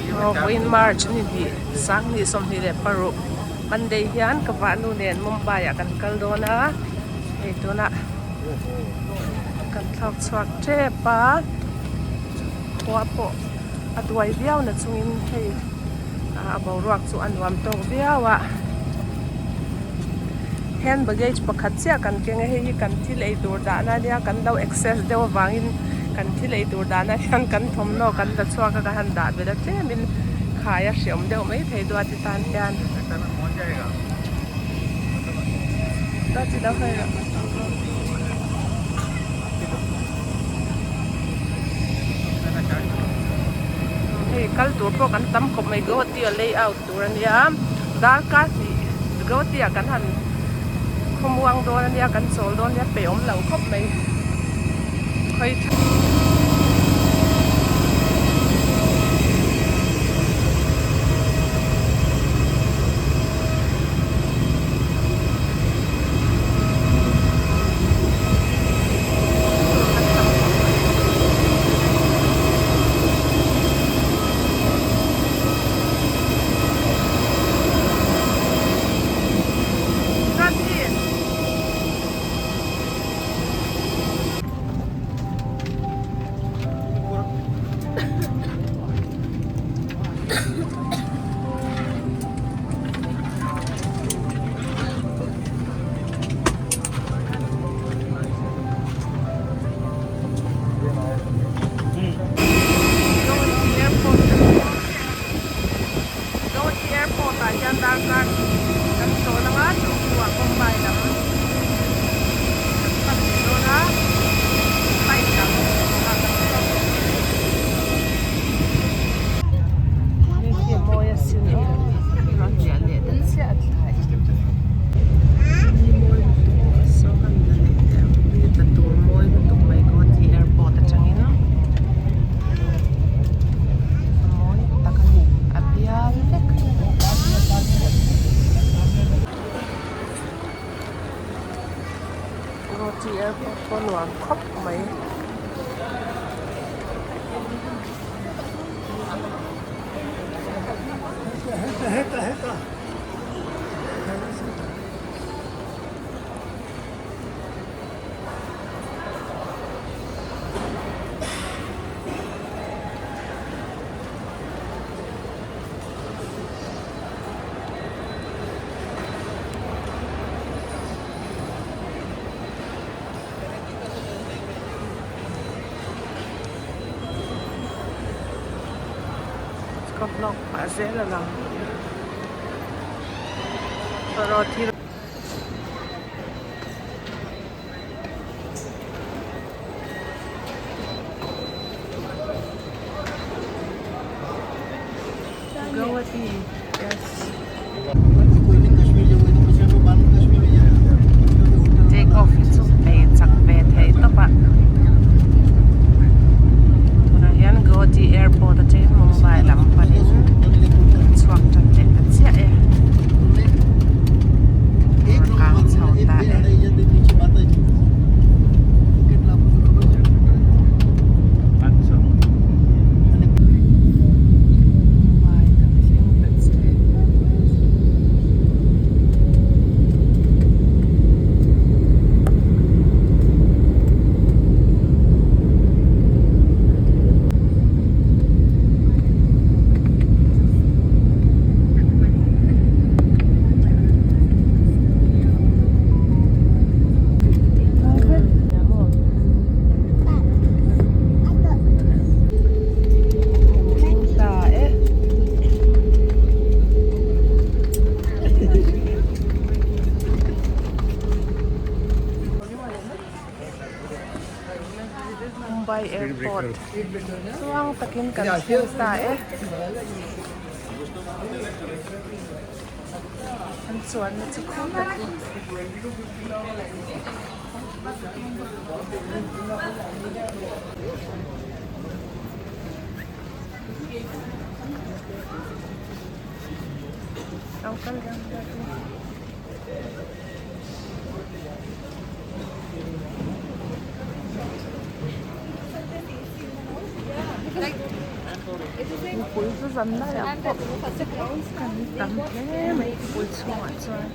Vawiin March ni hnih sanghnih 26 Monday hian ka vahnu nen Mumbai ah kan kal dawn a hei tunah kan thlawk chhuak tep a khua pawh a duai viau na chungin hei a boruak chu a nuam tawk viau a hand baggage pakhat chiah kan keng a hei hi kan thil ei tur dahna ania kan lo excess deuh avangin kan thil ei tur dahna hian kan thawmhnaw kan la chhuak a ka han dah belh a tlemin khai a hreawm deuh mai thei duati tan hian. Hei kal tur pawh kan tam khawp mai Guwahati a layout tur a nia darkar hnih Guwahati ah kan han khawmuang dawn a nia kan chawl dawn a nia pe awm lo khawp mai khawi Guwahati Airport ah hian darkar kan chawl anga chu hnuah Mumbai lam kan pan leh dawn a flight dang ah kan chuang leh dawn a ni. Hei hi a mawi asin rawn liah leh ta chiah a thlai ni mawi lutuk saw han la leh teh ang ni tla tur mawi lutuk mai Guwahati airport atangin a mawi tak a ni a bial vek. Guwahati airport pawh nuam khawp mai. Ka vlog pah zel a lang erawh thil Guwahati yes Take off hi chu ei chak ve thei tawp a tunah hian Guwahati airport atangin Mumbai lam panin kan chhuak tan leh ta chiah e motor kang chho ta e. Mumbai kan thleng ta chiah e. Ta e. Mumbai airport chuang takin kan thleng ta e. An chuanna chu khum takin. Lo kal rang rang Mipui chu zan laiah pawh kan tam hle mai khawpui chhungah chuan.